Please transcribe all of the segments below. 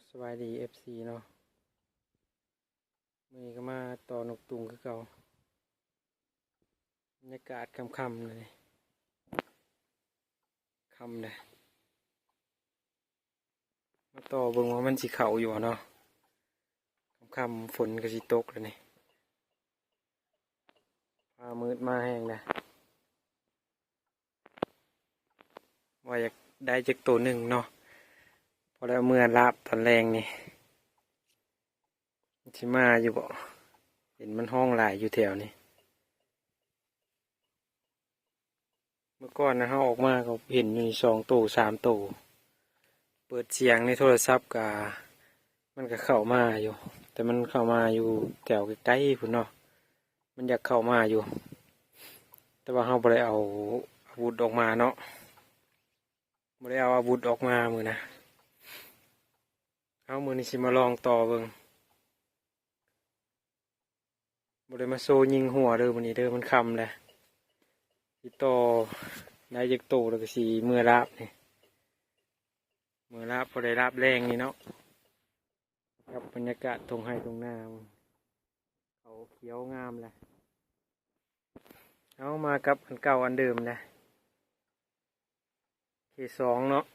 ສະບາຍດີ ເອັຟຊີ ເນາະ ມື້ນີ້ກໍມາຕໍ່ນົກຕຸງຄືເກົ່າ. ບັນຍາກາດຄ່ຳໆ ນີ້ ຄ່ຳແລ້ວ ມາຕໍ່ເບິ່ງວ່າມັນຊິເຂົ້າຢູ່ບໍ່ເນາະ. ຄ່ຳໆ ຝົນກໍຊິຕົກແລ້ວນີ້ ຟ້າມືດມາແຮງແລ້ວ. ວ່າຢາກໄດ້ຈັກໂຕໜຶ່ງເນາະ ພໍໄດ້ເອົາເມືອລາບຕອນແລງນີ້. ມັນຊິມາຢູ່ບໍ່? ເຫັນມັນຮ້ອງຫຼາຍຢູ່ແຖວນີ້. ເມື່ອກ່ອນນະ ເຮົາອອກມາກໍເຫັນຢູ່ນີ້ສອງໂຕ ສາມໂຕ. ເປີດສຽງໃນໂທລະສັບກະ ມັນກະເຂົ້າມາຢູ່ ແຕ່ມັນເຂົ້າມາຢູ່ແຖວໃກ້ໆ ພຸ້ນເນາະ. ມັນຢາກເຂົ້າມາຢູ່ ແຕ່ວ່າເຮົາບໍ່ໄດ້ເອົາອາວຸດອອກມາເນາະ ບໍ່ໄດ້ເອົາອາວຸດອອກມາມື້ນະ. ເອົາ ມື້ນີ້ຊິມາລອງຕໍ່ເບິ່ງ. ບໍ່ໄດ້ມາໂຊຍິງຫົວເດີມື້ນີ້ເດີ ມັນຄ່ຳແລ້ວ. ຊິຕໍ່ໄດ້ຈັກໂຕແລ້ວກໍຊິເມືອລາບນີ້ ເມືອລາບ ພໍໄດ້ລາບແລງນີ້ເນາະ ກັບບັນຍາກາດທົ່ງໄຮ່ທົ່ງນາ ເຂົາຂຽວງາມແລ້ວ. ເອົາ ມາກັບອັນເກົ່າອັນເດີມແຫຼະ ເຄສອງເນາະ.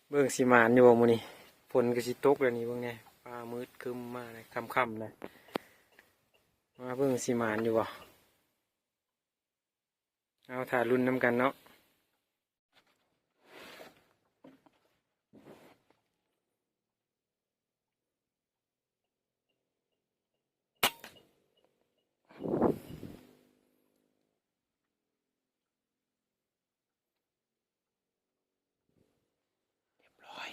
ເບິ່ງຊິໝານຢູ່ບໍ່ມື້ນີ້ ຝົນກໍຊິຕົກແລ້ວນີ້ ເບິ່ງແດ່ ຟ້າມືດຄຶ້ມມາແລ້ວ ຄ່ຳໆ ແລ້ວ. ມາເບິ່ງຊິໝານຢູ່ບໍ່? ເອົາ ຖ້າລຸ້ນນຳກັນເນາະ. ຮຽບຮ້ອຍ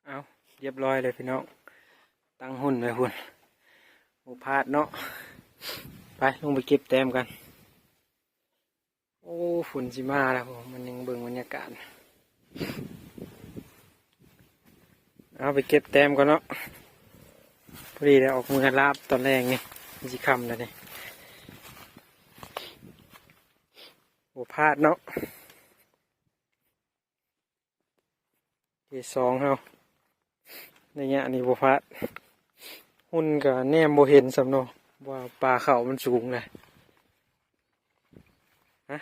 ເອົາ ຮຽບຮ້ອຍເລີຍພີ່ນ້ອງ ຕັ້ງຫຸ່ນໄວ້ພຸ້ນ ບໍ່ພາດເນາະ. ໄປ ລົງໄປເກັບແຕ້ມກັນ. ໂອ້ ຝົນຊິມາແລ້ວ ມັນຍັງເບິ່ງບັນຍາກາດ. ເອົາ ໄປເກັບແຕ້ມກ່ອນເນາະ ພໍດີໄດ້ອອກເມືອລາບຕອນແລງນີ້ ມັນຊິຄ່ຳແລ້ວນີ້ ບໍ່ພາດເນາະ. ເຄສອງເຮົາ ໄລຍະນີ້ບໍ່ພາດ ຫຸ່ນກໍແນມບໍ່ເຫັນຊ້ຳເນາະ ວ່າປ່າເຂົ້າມັນສູງແຫຼະ. ຮະ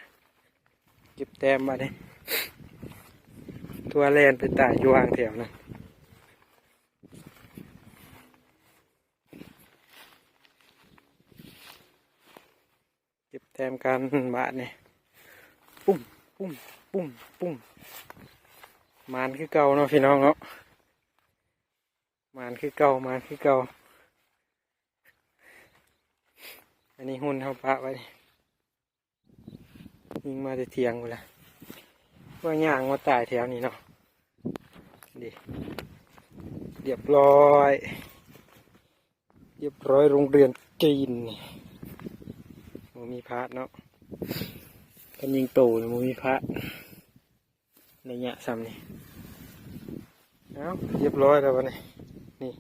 ເກັບແຕ້ມບາດນີ້ ຕົວແລ່ນໄປຕາຍຢູ່ຫວ່າງແຖວນັ້ນ. ເກັບແຕ້ມກັນບາດນີ້ ປຸ້ມ ປຸ້ມ ປຸ້ມ ປຸ້ມ. ໝານຄືເກົ່າເນາະພີ່ນ້ອງເນາະ ໝານຄືເກົ່າ ໝານຄືເກົ່າ. ອັນນີ້ຫຸ່ນເຮົາປະໄວ້ ຍິງມາແຕ່ທຽງພຸ້ນລະ ວ່າຍ່າງມາຕາຍແຖວນີ້ເນາະ. ນີ້ ຮຽບຮ້ອຍ ຮຽບຮ້ອຍ ໂຮງຮຽນຈີນນີ້ ບໍ່ມີພາດເນາະ ຄັນຍິງໂຕນີ້ບໍ່ມີພາດ ໄລຍະສ່ຳນີ້. ເອົ້າ ຮຽບຮ້ອຍແລ້ວບັດນີ້ ນີ້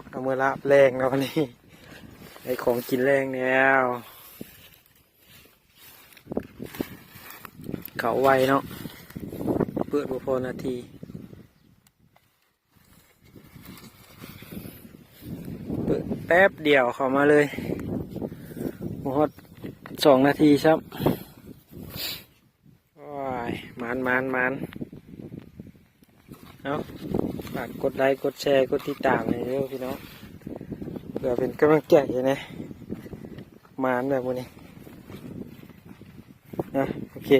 ເອົາເມືອລາບແລງແລ້ວບັດນີ້ ໄດ້ຂອງກິນແລງແລ້ວ. ເຂົ້າໄວເນາະ ເປີດບໍ່ພໍນາທີ ເປີດແປັບດຽວເຂົ້າມາເລີຍ ບໍ່ຮອດສອງນາທີຊ້ຳ. ໂອ້ຍ ໝານ ໝານ ໝານ. ເອົາ ຝາກກົດໄລ ກົດແຊ ກົດຕິດຕາມໃຫ້ເດີພີ່ນ້ອງ ເພື່ອເປັນກຳລັງໃຈໃຫ້ແດ່. ໝານແລ້ວມື້ນີ້ນະ ໂອເຄ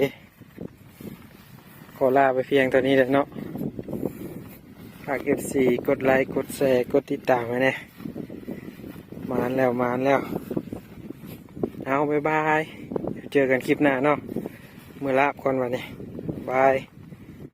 ຂໍລາໄປພຽງເທົ່ານີ້ແຫຼະເນາະ. ຝາກ ເອັຟຊີ ກົດໄລ ກົດແຊ ກົດຕິດຕາມໃຫ້ແດ່. ໝານແລ້ວ ໝານແລ້ວ. ເອົາ ບາຍບາຍ ເຈີກັນຄລິບໜ້າເນາະ. ເມືອລາບກ່ອນບັດນີ້ ບາຍ.